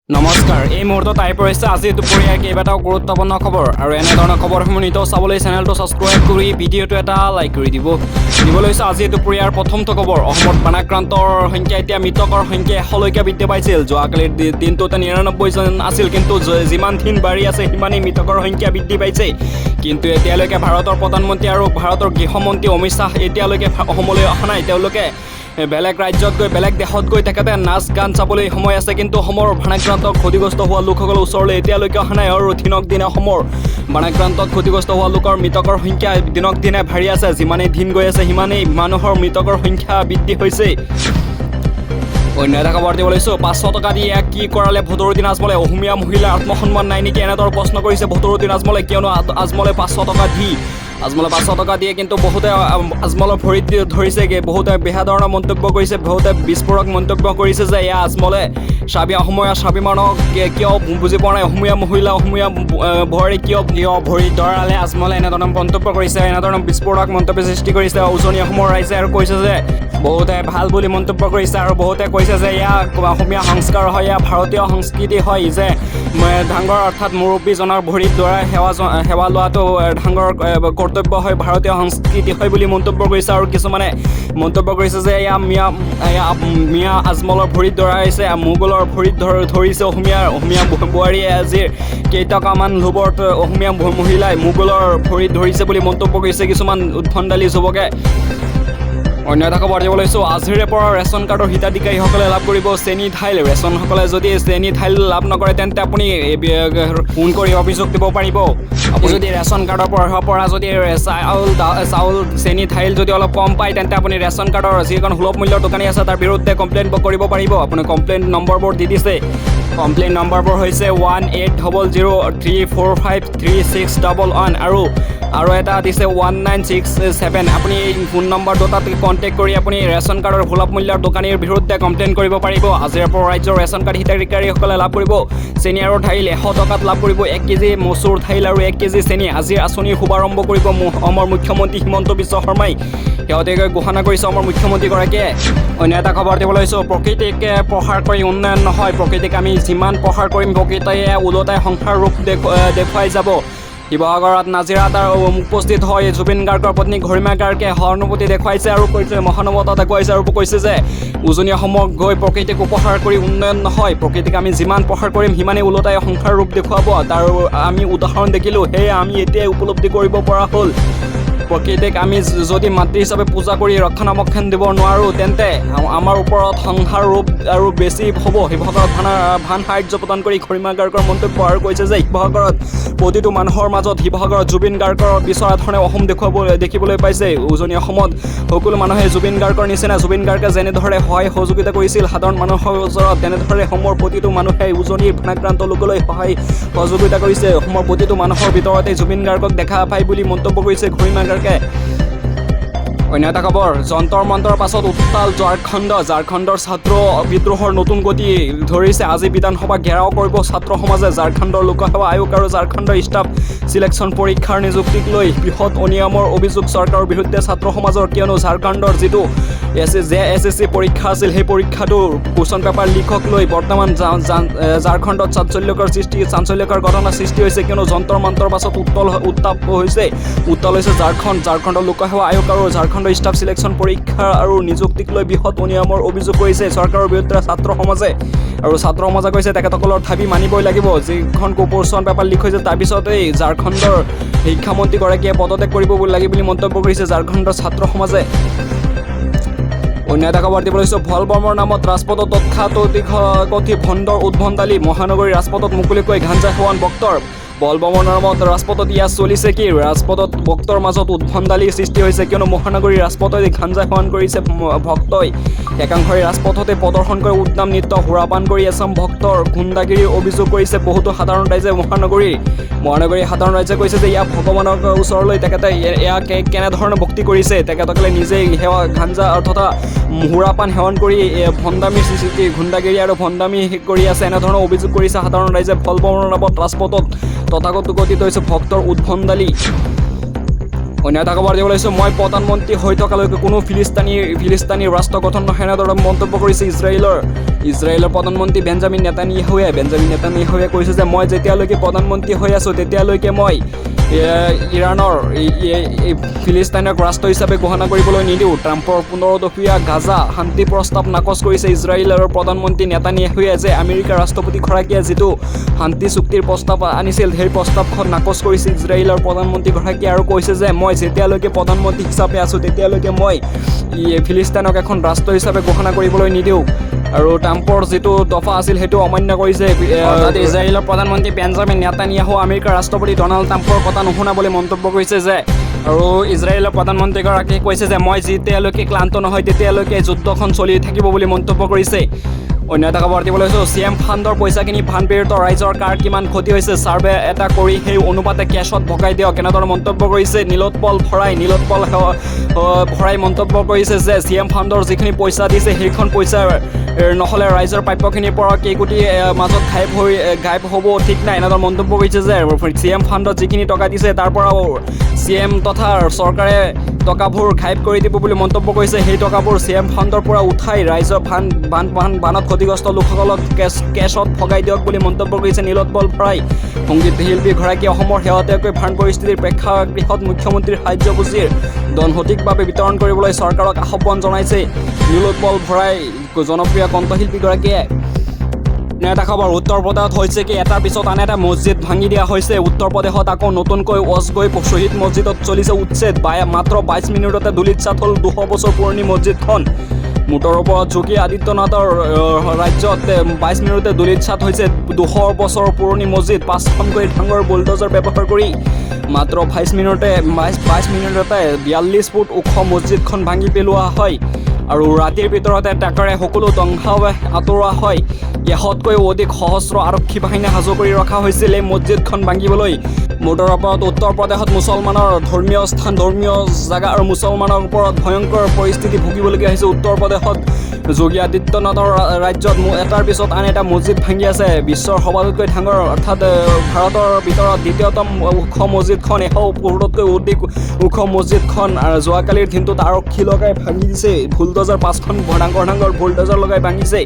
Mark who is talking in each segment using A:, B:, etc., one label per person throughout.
A: নমস্কাৰ, এই মুহূৰ্তত আহি পৰিছে আজি দুপৰীয়াৰ কেইবাটাও গুৰুত্বপূৰ্ণ খবৰ আৰু এনেধৰণৰ খবৰসমূহ নিতৌ চাবলৈ চেনেলটো ছাবস্ক্ৰাইব কৰি ভিডিঅ'টো এটা লাইক কৰি দিব। দিব লৈছোঁ আজি দুপৰীয়াৰ প্ৰথমটো খবৰ। অসমত বানাক্ৰান্তৰ সংখ্যা এতিয়া মৃতকৰ সংখ্যা 100লৈকে বৃদ্ধি পাইছিল। যোৱাকালিৰ দিনটোতে 99জন আছিল, কিন্তু যিমান দিন বাঢ়ি আছে সিমানেই মৃতকৰ সংখ্যা বৃদ্ধি পাইছে। কিন্তু এতিয়ালৈকে ভাৰতৰ প্ৰধানমন্ত্ৰী আৰু ভাৰতৰ গৃহমন্ত্ৰী অমিত শ্বাহ এতিয়ালৈকে অসমলৈ অহা নাই। তেওঁলোকে বেলেগ ৰাজ্যত গৈ, বেলেগ দেশত গৈ তেখেতে নাচ গান চাবলৈ সময় আছে, কিন্তু অসমৰ বানাক্ৰান্ত ক্ষতিগ্ৰস্ত হোৱা লোকসকলৰ ওচৰলৈ এতিয়ালৈকে অহা নাই। আৰু দিনক দিনে অসমৰ বানাক্ৰান্তত ক্ষতিগ্ৰস্ত হোৱা লোকৰ মৃতকৰ সংখ্যা দিনক দিনে বাঢ়ি আছে। যিমানেই দিন গৈ আছে সিমানেই মানুহৰ মৃতকৰ সংখ্যা বৃদ্ধি হৈছে। অন্য এটা খবৰ দিব লৈছোঁ। 500 টকা দি এয়া কি কৰালে বদৰুদ্দিন আজমলে? অসমীয়া মহিলাৰ আত্মসন্মান নাই নেকি, এনেদৰে প্ৰশ্ন কৰিছে বদৰুদ্দিন আজমলে। কিয়নো আজমলে 500 টকা দি, আজমলে 500 টকা দিয়ে, কিন্তু বহুতে আজমলৰ ভৰিত ধৰিছেগৈ। বহুতে বেয়া ধৰণৰ মন্তব্য কৰিছে, বহুতে বিস্ফোৰক মন্তব্য কৰিছে যে এয়া আজমলে অসমীয়া স্বাভিমানক কিয় বুজি পোৱা নাই, অসমীয়া মহিলা, অসমীয়া বোৱাৰী কিয় কিয় ভৰিত ধৰালে আজমলে, এনেধৰণৰ মন্তব্য কৰিছে। এনেধৰণৰ বিস্ফোৰক মন্তব্য সৃষ্টি কৰিছে উজনি অসমৰ ৰাইজে আৰু কৈছে যে বহুতে ভাল বুলি মন্তব্য কৰিছে আৰু বহুতে কৈছে যে এয়া অসমীয়া সংস্কাৰ হয়, এয়া ভাৰতীয় সংস্কৃতি হয় যে ডাঙৰ অৰ্থাৎ মুৰব্বীজনৰ ভৰিত ধৰাই সেৱা লোৱাটো ডাঙৰ কৰ্তব্য হয়, ভাৰতীয় সংস্কৃতি হয় বুলি মন্তব্য কৰিছে। আৰু কিছুমানে মন্তব্য কৰিছে যে এয়া মিয়া আজমলৰ ভৰিত ধৰাইছে, মোগলৰ ভৰিত ধৰিছে অসমীয়া বোৱাৰীয়ে। আজিৰ কেইটকামান লোভত অসমীয়া মহিলাই মোগলৰ ভৰিত ধৰিছে বুলি মন্তব্য কৰিছে কিছুমান উদ্ভণ্ডালী যুৱকে। অন্য এটা খবৰ দিব লৈছোঁ। আজিৰে পৰা ৰেচন কাৰ্ডৰ হিতাধিকাৰীসকলে লাভ কৰিব চেনি, দাইল। ৰেচনসকলে যদি চেনি, দাইল লাভ নকৰে, তেন্তে আপুনি ফোন কৰি অভিযোগ দিব পাৰিব। আপুনি যদি ৰেচন কাৰ্ডৰ পৰা যদি চাউল, চেনি, দাইল যদি অলপ কম পায়, তেন্তে আপুনি ৰেচন কাৰ্ডৰ যিখন সুলভ মূল্যৰ দোকানী আছে তাৰ বিৰুদ্ধে কমপ্লেইন কৰিব পাৰিব। আপুনি কমপ্লেইন নম্বৰবোৰ দি দিছে। কমপ্লেইন নম্বৰবোৰ হৈছে 18003453611 আৰু আৰু এটা দিছে 1967। আপুনি এই ফোন নম্বৰ দুটাত কণ্টেক্ট কৰি আপুনি ৰেচন কাৰ্ডৰ সুলভ মূল্যৰ দোকানীৰ বিৰুদ্ধে কমপ্লেইন কৰিব পাৰিব। আজিৰ পৰা ৰাজ্যৰ ৰেচন কাৰ্ড হিতাধিকাৰীসকলে লাভ কৰিব চেনি আৰু দাইল। 100 টকাত লাভ কৰিব 1 কেজি মচুৰ দাইল আৰু 1 কেজি চেনি। আজিৰ আঁচনিৰ শুভাৰম্ভ কৰিব অসমৰ মুখ্যমন্ত্ৰী হিমন্ত বিশ্ব শৰ্মাই। শেহতীয়াকৈ ঘোষণা কৰিছে অসমৰ মুখ্যমন্ত্ৰীগৰাকীয়ে। অন্য এটা খবৰ দিব লৈছোঁ। প্ৰকৃতিক প্ৰহাৰ কৰি উন্নয়ন নহয়। প্ৰকৃতিক আমি যিমান প্ৰহাৰ কৰিম, প্ৰকৃতিয়ে ওলোটাই সংসাৰ ৰূপ দেখুৱাই যাব। শিৱসাগৰত, নাজিৰাত আৰু উপস্থিত হৈ জুবিন গাৰ্গৰ পত্নী গৰিমা গাৰ্গে সহানুভূতি দেখুৱাইছে আৰু কৈছে, মহানুভৱতা দেখুৱাইছে আৰু কৈছে যে উজনি অসমক গৈ প্ৰকৃতিক উপহাৰ কৰি উন্নয়ন নহয়। প্ৰকৃতিক আমি যিমান প্ৰহাৰ কৰিম সিমানেই ওলোটাই সংসাৰ ৰূপ দেখুৱাব। তাৰ আমি উদাহৰণ দেখিলোঁ, সেয়ে আমি এতিয়াই উপলব্ধি কৰিব পৰা হ'ল। প্ৰকৃতিক আমি যদি মাতৃ হিচাপে পূজা কৰি ৰক্ষণাবেক্ষণ দিব নোৱাৰোঁ, তেন্তে আমাৰ ওপৰত সংসাৰ ৰূপ আৰু বেছি হ'ব। শিৱসাগৰত বান সাহাৰ্য প্ৰদান কৰি গৰিমা গাৰ্গৰ মন্তব্য আৰু কৈছে যে শিৱসাগৰত প্ৰতিটো মানুহৰ মাজত শিৱসাগৰত জুবিন গাৰ্গৰ বিচৰা ধৰণে অসম দেখুৱাব দেখিবলৈ পাইছে। উজনি অসমত সকলো মানুহে জুবিন গাৰ্গৰ নিচিনা, জুবিন গাৰ্গে যেনেদৰে সহায় সহযোগিতা কৰিছিল সাধাৰণ মানুহৰ ওচৰত, তেনেদৰে অসমৰ প্ৰতিটো মানুহে উজনিৰ বানাক্ৰান্ত লোকলৈ সহায় সহযোগিতা কৰিছে। অসমৰ প্ৰতিটো মানুহৰ ভিতৰতে জুবিন গাৰ্গক দেখা পায় বুলি মন্তব্য কৰিছে গৰিমা গাৰ্গে। অন্য এটা খবৰ। যন্তৰ মন্তৰ পাছত উত্তাল ঝাৰখণ্ড। ঝাৰখণ্ডৰ ছাত্ৰ বিদ্ৰোহৰ নতুন গতি ধৰিছে। আজি বিধানসভা ঘেৰাও কৰিব ছাত্ৰ সমাজে। ঝাৰখণ্ডৰ লোকসেৱা আয়োগ আৰু ঝাৰখণ্ডৰ ষ্টাফ চিলেকশ্যন পৰীক্ষাৰ নিযুক্তিক লৈ বৃহৎ অনিয়মৰ অভিযোগ চৰকাৰৰ বিৰুদ্ধে ছাত্ৰ সমাজৰ। কিয়নো ঝাৰখণ্ডৰ যিটো S J S S C পৰীক্ষা আছিল, সেই পৰীক্ষাটোৰ কুৱেশ্যন পেপাৰ লিকক লৈ বৰ্তমান ঝাৰখণ্ডত চাঞ্চল্যকৰ ঘটনাৰ সৃষ্টি হৈছে। কিয়নো যন্তৰ মন্তৰ পাছত উত্তাপ হৈছে, উত্তাল হৈছে ঝাৰখণ্ড। ঝাৰখণ্ডৰ লোকসেৱা আয়োগ আৰু ঝাৰখণ্ডৰ ষ্টাফ চিলেকশ্যন পৰীক্ষা আৰু নিযুক্তিক লৈ বৃহৎ অনিয়মৰ অভিযোগ কৰিছে চৰকাৰৰ বিৰুদ্ধে ছাত্ৰ সমাজে। আৰু ছাত্ৰ সমাজে কৈছে তেখেতসকলৰ দাবী মানিবই লাগিব। যিখন কুৱেশ্যন পেপাৰ লিক হৈছে, তাৰপিছতেই ঝাৰখণ্ডৰ শিক্ষামন্ত্ৰীগৰাকীয়ে পদত্যাগ কৰিব লাগে বুলি মন্তব্য কৰিছে ঝাৰখণ্ডৰ ছাত্ৰ সমাজে। অন্য এটা খবৰ দিব লৈছোঁ। ভলবমৰ নামত ৰাজপথত তথাকথিত ভণ্ডৰ উদ্ভণ্ডালি। মহানগৰীৰ ৰাজপথত মুকলিকৈ গাঞ্জা সেৱন ভক্তৰ। বলবমৰ নামত ৰাজপথত ইয়াত চলিছে কি? ৰাজপথত ভক্তৰ মাজত উদ্ভণ্ডালি সৃষ্টি হৈছে। কিয়নো মহানগৰীৰ ৰাজপথত গাঞ্জা সেৱন কৰিছে ভক্তই। একাংশই ৰাজপথতে প্ৰদৰ্শন কৰে উদ্দাম নৃত্য। সুৰাপান কৰি এচাম ভক্তৰ গুণ্ডাগিৰিৰ অভিযোগ কৰিছে বহুতো সাধাৰণ ৰাইজে। মহানগৰীৰ সাধাৰণ ৰাইজে কৈছে যে ইয়াক ভগৱানৰ ওচৰলৈ তেখেতে এয়া কেনেধৰণে ভক্তি কৰিছে। তেখেতসকলে নিজেই সেৱা গাঞ্জা তথা সুৰাপান সেৱন কৰি ভণ্ডামিৰ সৃষ্টি, গুণ্ডাগিৰি আৰু ভণ্ডামি কৰি আছে, এনেধৰণৰ অভিযোগ কৰিছে সাধাৰণ ৰাইজে। বলবমৰ নামত ৰাজপথত তথাকথিত হৈছে ভক্তৰ উদ্ভণ্ডালি। অন্য এটা খবৰ দিব লৈছোঁ। মই প্ৰধানমন্ত্ৰী হৈ থকালৈকে কোনো ফিলিস্তানী ৰাষ্ট্ৰ গঠন নহয়, এনেদৰে মন্তব্য কৰিছে ইজৰাইলৰ প্ৰধানমন্ত্ৰী বেঞ্জামিন নেতানিয়াহুৱে। বেঞ্জামিন নেতানিয়াহুৱে কৈছে যে মই যেতিয়ালৈকে প্ৰধানমন্ত্ৰী হৈ আছোঁ, তেতিয়ালৈকে মই ইৰাণৰ ফিলিস্তাইনক ৰাষ্ট্ৰ হিচাপে ঘোষণা কৰিবলৈ নিদিওঁ। ট্ৰাম্পৰ 15 দফীয়া গাজা শান্তি প্ৰস্তাৱ নাকচ কৰিছে ইজৰাইলৰ প্ৰধানমন্ত্ৰী নেতানিয়াহুৱে যে আমেৰিকাৰ ৰাষ্ট্ৰপতিগৰাকীয়ে যিটো শান্তি চুক্তিৰ প্ৰস্তাৱ আনিছিল, সেই প্ৰস্তাৱখন নাকচ কৰিছে ইজৰাইলৰ প্ৰধানমন্ত্ৰীগৰাকীয়ে আৰু কৈছে যে মই যেতিয়ালৈকে প্ৰধানমন্ত্ৰী হিচাপে আছোঁ, তেতিয়ালৈকে মই ফিলিস্তাইনক এখন ৰাষ্ট্ৰ হিচাপে ঘোষণা কৰিবলৈ নিদিওঁ আৰু ট্ৰাম্পৰ যিটো দফা আছিল, সেইটো অমান্য কৰিছে। অৰ্থাৎ ইজৰাইলৰ প্ৰধানমন্ত্ৰী বেঞ্জামিন নেতানিয়াহু আমেৰিকাৰ ৰাষ্ট্ৰপতি ডনাল্ড ট্ৰাম্পৰ কথা নুশুনা বুলি মন্তব্য কৰিছে যে আৰু ইজৰাইলৰ প্ৰধানমন্ত্ৰীগৰাকীয়ে কৈছে যে মই যেতিয়ালৈকে ক্লান্ত নহয়, তেতিয়ালৈকে যুদ্ধখন চলি থাকিব বুলি মন্তব্য কৰিছে। অন্য এটা খবৰ দিব লৈছোঁ। চি এম ফাণ্ডৰ পইচাখিনি বানপীড়িত ৰাইজৰ কাৰ কিমান ক্ষতি হৈছে, ছাৰ্ভে এটা কৰি সেই অনুপাতে কেছত ভগাই দিয়ক, এনেদৰে মন্তব্য কৰিছে নীলোৎপল ভৰাই। নীলোৎপল ভৰাই মন্তব্য কৰিছে যে চি এম ফাণ্ডৰ যিখিনি পইচা দিছে, সেইখন পইচা নহ'লে ৰাইজৰ প্ৰাপ্যখিনিৰ পৰা কেইকোটি মাজত গায়ব হ'ব ঠিক নাই। এনেদৰে মন্তব্য কৰিছে যে চি এম ফাণ্ডত যিখিনি টকা দিছে, তাৰ পৰাও চি এম তথা চৰকাৰে টকাবোৰ গায়ব কৰি দিব বুলি মন্তব্য কৰিছে। সেই টকাবোৰ চি এম ফাণ্ডৰ পৰা উঠাই ৰাইজৰ বান বান বান বানত ক্ষতিগ্ৰস্ত লোকসকলক কেছত ভগাই দিয়ক বুলি মন্তব্য কৰিছে নীলোৎপল ভৰাই। সংগীত শিল্পীগৰাকীয়ে অসমৰ শেহতীয়াকৈ বান পৰিস্থিতিৰ প্ৰেক্ষাগৃহত মুখ্যমন্ত্ৰীৰ সাহায্য পুঁজিৰ ধন সঠিকভাৱে বিতৰণ কৰিবলৈ চৰকাৰক আহ্বান জনাইছে নীলোৎপল ভৰাই জনপ্ৰিয় কণ্ঠশিল্পীগৰাকীয়ে। এটা খবৰ, উত্তৰ প্ৰদেশত হৈছে কি, এটাৰ পিছত আন এটা মছজিদ ভাঙি দিয়া হৈছে। উত্তৰ প্ৰদেশত আকৌ নতুনকৈ অজগৈ শ্বহীদ মছজিদত চলিছে উচ্ছেদ। মাত্ৰ 22 মিনিটতে ধূলিসাৎ হ'ল 200 বছৰ পুৰণি মছজিদখন। মুঠৰ ওপৰত যোগী আদিত্যনাথৰ ৰাজ্যত 22 মিনিটতে ধূলিসাৎ হৈছে 200 বছৰ পুৰণি মছজিদ। পাঁচখনকৈ ডাঙৰ বুলডজাৰ ব্যৱহাৰ কৰি মাত্ৰ 22 মিনিটতে 42 ফুট ওখ মছজিদখন ভাঙি পেলোৱা হয় আৰু ৰাতিৰ ভিতৰতে ট্ৰাকেৰে সকলো ধ্বংসাৱশেষ আঁতৰোৱা হয়। এশতকৈ অধিক সশস্ত্ৰ আৰক্ষী বাহিনী সাজু কৰি ৰখা হৈছিল এই মছজিদখন ভাঙিবলৈ। মুঠৰ ওপৰত উত্তৰ প্ৰদেশত মুছলমানৰ ধৰ্মীয় স্থান, ধৰ্মীয় জেগা আৰু মুছলমানৰ ওপৰত ভয়ংকৰ পৰিস্থিতি ভুগিবলগীয়া হৈছে। উত্তৰ প্ৰদেশত যোগী আদিত্যনাথৰ ৰাজ্যত এটাৰ পিছত আন এটা মছজিদ ভাঙি আছে। বিশ্বৰ সবাতোতকৈ ডাঙৰ, অৰ্থাৎ ভাৰতৰ ভিতৰত দ্বিতীয়তম ওখ মছজিদখন, 100 ফুটতকৈ অধিক ওখ মছজিদখন আৰু যোৱাকালিৰ দিনটোত আৰক্ষী লগাই ভাঙি দিছে। বুলডজাৰ, পাঁচখন ডাঙৰ ডাঙৰ বুলডজাৰ লগাই ভাঙিছে।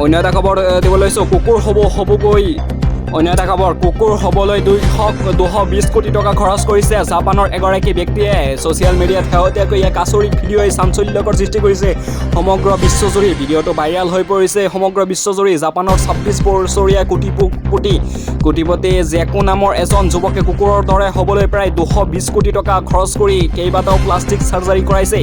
A: অন্য এটা খবৰ দিব লৈছোঁ। কুকুৰ হ'বগৈ। অন্য এটা খবৰ, কুকুৰ হ'বলৈ 220 কোটি টকা খৰচ কৰিছে জাপানৰ এগৰাকী ব্যক্তিয়ে। ছ'চিয়েল মিডিয়াত শেহতীয়াকৈ এক আচৰিত ভিডিঅ'ই চাঞ্চল্যকৰ সৃষ্টি কৰিছে সমগ্ৰ বিশ্বজুৰি। ভিডিঅ'টো ভাইৰেল হৈ পৰিছে সমগ্ৰ বিশ্বজুৰি। জাপানৰ 26 বছৰীয়া কোটিপতি জেকো নামৰ এজন যুৱকে কুকুৰৰ দৰে হ'বলৈ প্ৰায় 220 কোটি টকা খৰচ কৰি কেইবাটাও প্লাষ্টিক চাৰ্জাৰী কৰাইছে।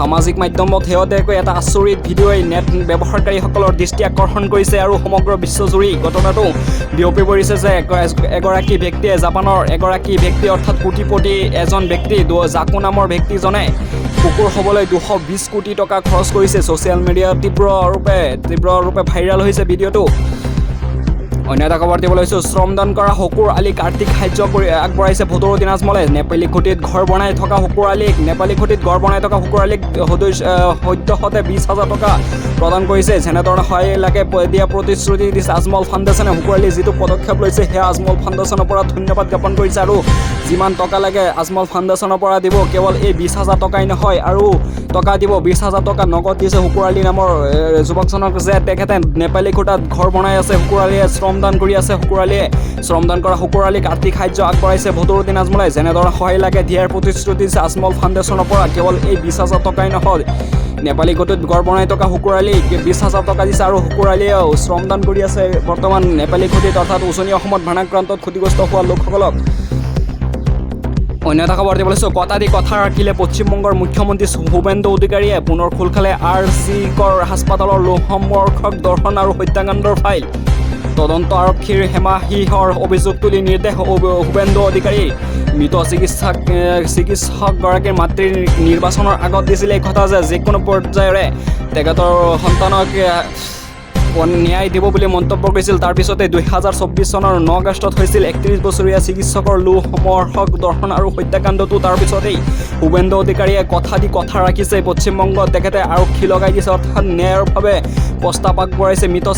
A: সামাজিক মাধ্যমত শেহতীয়াকৈ এটা আচৰিত ভিডিঅ'ই নেট ব্যৱহাৰকাৰীসকলৰ দৃষ্টি আকৰ্ষণ কৰিছে আৰু সমগ্ৰ বিশ্বজুৰি ঘটনাটো বিয়পি পৰিছে যে এগৰাকী ব্যক্তিয়ে, জাপানৰ এগৰাকী ব্যক্তি, অৰ্থাৎ কোটিপতি এজন ব্যক্তি জাকো নামৰ ব্যক্তিজনে কুকুৰ হ'বলৈ 220 কোটি টকা খৰচ কৰিছে। ছ'চিয়েল মিডিয়াত তীব্ৰ ৰূপে ভাইৰেল হৈছে ভিডিঅ'টো। অন্য এটা খবৰ দিব লৈছোঁ। শ্ৰমদান কৰা শুকুৰ আলীক আৰ্থিক সাহায্য কৰি আগবঢ়াইছে বদৰুদ্দিন আজমলে। নেপালী খুঁটিত ঘৰ বনাই থকা শুকুৰ আলীক সদ্যহতে 20,000 টকা প্ৰদান কৰিছে। যেনেধৰণে সহায় লাগে দিয়া প্ৰতিশ্ৰুতি দিছে আজমল ফাউণ্ডেশ্যনে। শুকুৰ আলীয়ে যিটো পদক্ষেপ লৈছে, সেয়া আজমল ফাউণ্ডেশ্যনৰ পৰা ধন্যবাদ জ্ঞাপন কৰিছে আৰু যিমান টকা লাগে আজমল ফাউণ্ডেশ্যনৰ পৰা দিব। কেৱল এই 20,000 টকাই নহয়, আৰু টকা দিব। 20,000 টকা নগদ দিছে শুকুৰ আলী নামৰ যুৱকজনক যে তেখেতে নেপালী খুঁটাত ঘৰ বনাই আছে। শুকুৰ আলীয়ে শ্ৰমদান কৰি আছে। শুকুৰ আলীয়ে শ্ৰমদান কৰা শুকুৰ আলীক আৰ্থিক সাহায্য আগবঢ়াইছে বদৰুদ্দিন আজমলে। যেনেদৰে সহায় লাগে দিয়াৰ প্ৰতিশ্ৰুতি দিছে আজমল ফাউণ্ডেশ্যনৰ পৰা। কেৱল এই 20,000 টকাই নহয়, নেপালী খুঁটিত ঘৰ বনাই থকা শুকুৰ আলীক 20,000 টকা দিছে আৰু শুকুৰ আলীয়েও শ্ৰমদান কৰি আছে বৰ্তমান নেপালী খুঁটিত, অৰ্থাৎ উজনি অসমত বানাক্ৰান্তত ক্ষতিগ্ৰস্ত হোৱা লোকসকলক। অন্য এটা খবৰ দিব লৈছোঁ। কথা দি কথা ৰাখিলে পশ্চিমবংগৰ মুখ্যমন্ত্ৰী শুভেন্দু অধিকাৰীয়ে। পুনৰ খোল খালে আৰ জি কৰ হাস্পতালৰ লোমহৰ্ষক ধৰ্ষণ আৰু হত্যাকাণ্ডৰ ফাইল। তদন্ত আৰক্ষীৰ হেমাহিৰ অভিযোগ তুলি নিৰ্দেশ শুভেন্দু অধিকাৰী। মৃত চিকিৎসকগৰাকীৰ মাতৃৰ নিৰ্বাচনৰ আগত দিছিলে এই কথা যে যিকোনো পৰ্যায়ৰে তেখেতৰ সন্তানক ন্যায় দিব বুলি মন্তব্য কৰিছিল। তাৰপিছতে 2024 চনৰ 9 আগষ্টত হৈছিল 31 বছৰীয়া চিকিৎসকৰ লোমহৰ্ষক ধৰ্ষণ আৰু হত্যাকাণ্ডটো। তাৰপিছতেই শুভেন্দু অধিকাৰীয়ে কথা দি কথা ৰাখিছে। পশ্চিমবংগত তেখেতে আৰক্ষী লগাই দিছে, অৰ্থাৎ ন্যায়ৰ বাবে প্ৰস্তাৱ আগবঢ়াইছে। মৃত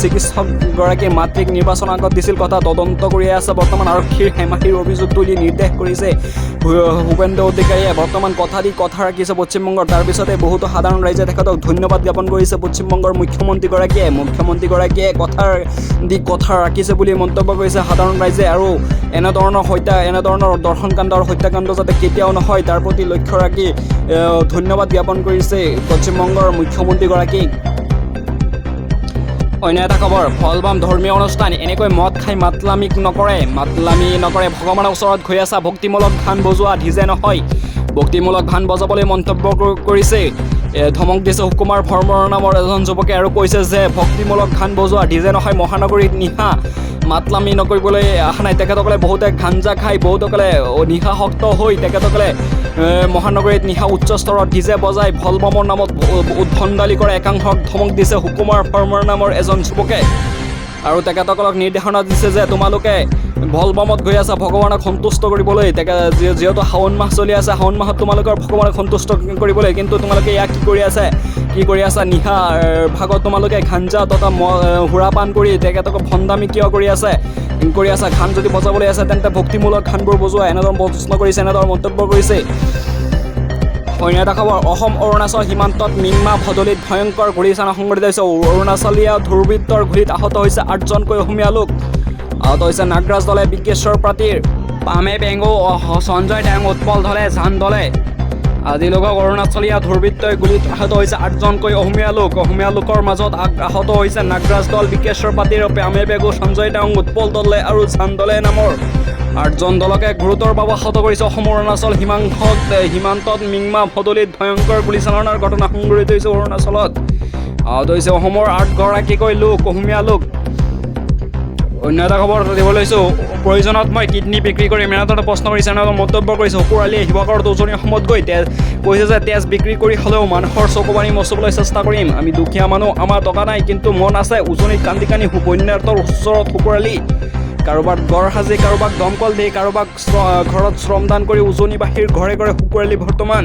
A: চিকিৎসকগৰাকীৰ মাতৃক নিৰ্বাচনৰ আগত দিছিল কথা, তদন্ত কৰি আছে বৰ্তমান আৰক্ষীৰ হেমাহিৰ অভিযোগ তুলি নিৰ্দেশ কৰিছে শুভেন্দু অধিকাৰীয়ে। বৰ্তমান কথা দি কথা ৰাখিছে পশ্চিমবংগৰ। তাৰপিছতে বহুতো সাধাৰণ ৰাইজে তেখেতক ধন্যবাদ জ্ঞাপন কৰিছে। পশ্চিমবংগৰ মুখ্যমন্ত্ৰীগৰাকীয়ে কথাৰ দি কথা ৰাখিছে বুলি মন্তব্য কৰিছে সাধাৰণ ৰাইজে। আৰু এনেধৰণৰ ধৰ্ষণকাণ্ড আৰু হত্যাকাণ্ড যাতে কেতিয়াও নহয়, তাৰ প্ৰতি লক্ষ্য ৰাখি ধন্যবাদ জ্ঞাপন কৰিছে পশ্চিমবংগৰ মুখ্যমন্ত্ৰীগৰাকীক। অন্য এটা খবৰ, ভলবম ধৰ্মীয় অনুষ্ঠান, এনেকৈ মদ খাই মাতলামি নকৰে, মাতলামি নকৰে। ভগৱানৰ ওচৰত গৈ আছা, ভক্তিমূলক গান বজোৱা, ডিজে নহয়। ভক্তিমূলক গান বজাবলৈ মন্তব্য কৰিছে, ধমক দিছে সুকুমাৰ ভৰ্মৰ নামৰ এজন যুৱকে আৰু কৈছে যে ভক্তিমূলক গান বজোৱা, ডিজে নহয়। মহানগৰীত নিশা মাতলামি নকৰিবলৈ অহা নাই। তেখেতসকলে বহুতে গাঞ্জা খাই, বহুতসকলে নিশাসক্ত হৈ তেখেতসকলে মহানগৰীত নিশা উচ্চ স্তৰত ডিজে বজাই ভলবমৰ নামত উদ্ভণ্ডালি কৰে। একাংশক ধমক দিছে সুকুমাৰ শৰ্মাৰ নামৰ এজন যুৱকে আৰু তেখেতসকলক নিৰ্দেশনা দিছে যে তোমালোকে ভলবমত গৈ আছা ভগৱানক সন্তুষ্ট কৰিবলৈ, তেখেত যিহেতু শাওণ মাহ চলি আছে, শাওণ মাহত তোমালোকৰ ভগৱানক সন্তুষ্ট কৰিবলৈ, কিন্তু তোমালোকে ইয়াক কি কৰি আছে, কি কৰি আছা? নিশা ভাগত তোমালোকে গাঞ্জা তথা সুৰাপান কৰি তেখেতক ভণ্ডামি কিয় কৰি আছা? গান যদি বজাবলৈ আছে, তেন্তে ভক্তিমূলক গানবোৰ বজোৱা। এনেদৰে প্ৰশ্ন কৰিছে, এনেদৰে মন্তব্য কৰিছে। অন্য এটা খবৰ, অসম অৰুণাচল সীমান্তত মিংমা ভদলিত ভয়ংকৰ গুলীচালনা সংঘটিত হৈছে। অৰুণাচলীয়া দুৰ্বৃত্তৰ গুলীত আহত হৈছে আঠজনকৈ অসমীয়া লোক। আহত হৈছে নাগৰাজ দলে, বিকেশ্বৰ পাতিৰ, পামে পেংগু, সঞ্জয় টেং, উৎপল দলে, জান দলে আদি লোকক অৰুণাচলীয়া দুৰ্বৃত্তই গুলীত আহত হৈছে আঠজনকৈ অসমীয়া লোক। অসমীয়া লোকৰ মাজত আহত হৈছে নাগৰাজ দল, বিকেশ্বৰ পাতিৰ, পামে পেগু, সঞ্জয় টাং, উৎপল দলে আৰু জান দলে নামৰ আঠজন দলকে গুৰুতৰভাৱে আহত কৰিছে। অসম অৰুণাচল সীমান্তত মিংমা ভদলিত ভয়ংকৰ গুলীচালনাৰ ঘটনা সংঘটিত হৈছে অৰুণাচলত। আহত হৈছে অসমৰ আঠগৰাকীকৈ লোক, অসমীয়া লোক। অন্য এটা খবৰ দিব লৈছোঁ, প্ৰয়োজনত মই কিডনী বিক্ৰী কৰিম, এনেধৰণে প্ৰশ্ন কৰিছে, এনেধৰণে মন্তব্য কৰিছে শুকুৰ আলীয়ে। শিৱসাগৰত উজনি অসমত গৈ তেজ কৈছে যে তেজ বিক্ৰী কৰি হ'লেও মানুহৰ চকু পানী মচিবলৈ চেষ্টা কৰিম। আমি দুখীয়া মানুহ, আমাৰ টকা নাই, কিন্তু মন আছে। উজনিত কান্দি কান্দি বন্যাৰ্তৰ ওচৰত শুকুৰ আলী। কাৰোবাক গড় সাজি, কাৰোবাক দমকল দি, কাৰোবাক ঘৰত শ্ৰমদান কৰি উজনিবাসীৰ ঘৰে ঘৰে শুকুৰ আলী বৰ্তমান।